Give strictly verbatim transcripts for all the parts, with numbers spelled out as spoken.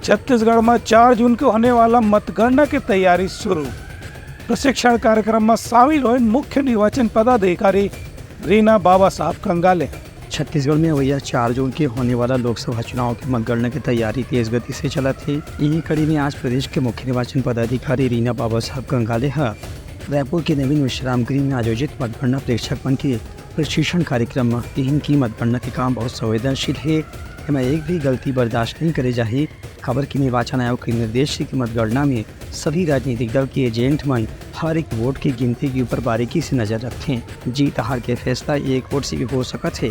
छत्तीसगढ़ में चार जून के होने वाला मतगणना के तैयारी शुरू। प्रशिक्षण कार्यक्रम में शामिल होए मुख्य निर्वाचन पदाधिकारी रीना बाबा साहब कंगाले। छत्तीसगढ़ में अवैया चार जून के होने वाला लोकसभा चुनाव के मतगणना के तैयारी तेज गति से चलत हे। इही कड़ी में आज प्रदेश के मुख्य निर्वाचन पदाधिकारी रीना बाबा साहब कंगाले ह रायपुर के नवीन विश्राम गृह में आयोजित मतगणना प्रेक्षक मन के प्रशिक्षण कार्यक्रम म किहिन कि मतगणना के काम बहुत संवेदनशील हे। एमा एक भी गलती बर्दाश्त नहीं करे जाही, काबर कि निर्वाचन आयोग के निर्देश हे कि मतगणना में सभी राजनीतिक दल के एजेंट मन हर एक वोट के गिनती के ऊपर बारीकी से नजर रखथें। जीत हार के फैसला एक वोट से भी हो सकत हे।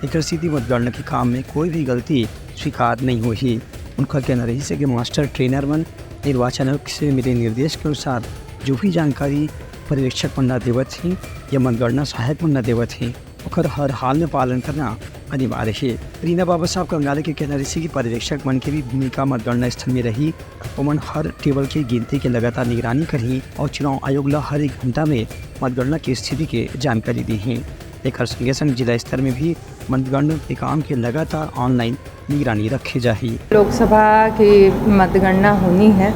एकर सेती मतगणना के काम में कोई भी गलती स्वीकार नहीं होही। उनका कहना रहिस हे कि मास्टर ट्रेनर मन निर्वाचन आयोग से मिले निर्देश के अनुसार जो भी जानकारी पर्यवेक्षक मन ला देवत हे या मतगणना सहायक मन ला देवत हे, ओकर हर हाल में पालन करना अनिवार्य हे। रीना बाबा साहब कंगाले के कहना रहिस हे कि पर्यवेक्षक मन के भी भूमिका मतगणना स्थल में रही। ओमन हर टेबल के गिनती के लगातार निगरानी करही और चुनाव आयोग ला हर एक घंटा में मतगणना की स्थिति के जानकारी दीही। एकर संगे संग जिला स्तर में भी मतगणना के काम के लगातार ऑनलाइन निगरानी रखे जाही। लोकसभा की मतगणना होनी है,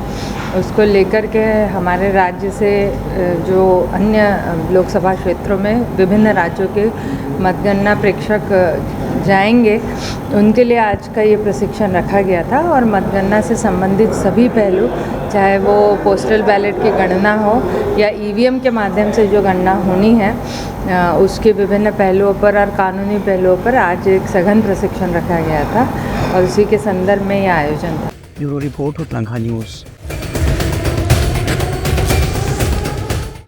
उसको लेकर के हमारे राज्य से, अ, जो अन्य, अ, लोकसभा क्षेत्रों में विभिन्न राज्यों के मतगणना प्रेक्षक, अ, जाएंगे, उनके लिए आज का ये प्रशिक्षण रखा गया था और मतगणना से संबंधित सभी पहलू, चाहे वो पोस्टल बैलेट की गणना हो या ईवीएम के माध्यम से जो गणना होनी है, अ, उसके विभिन्न पहलुओं पर और कानूनी पहलुओं पर आज एक सघन प्रशिक्षण रखा गया था और उसी के संदर्भ में यह आयोजन था। ब्यूरो रिपोर्ट, उतलंघा न्यूज़।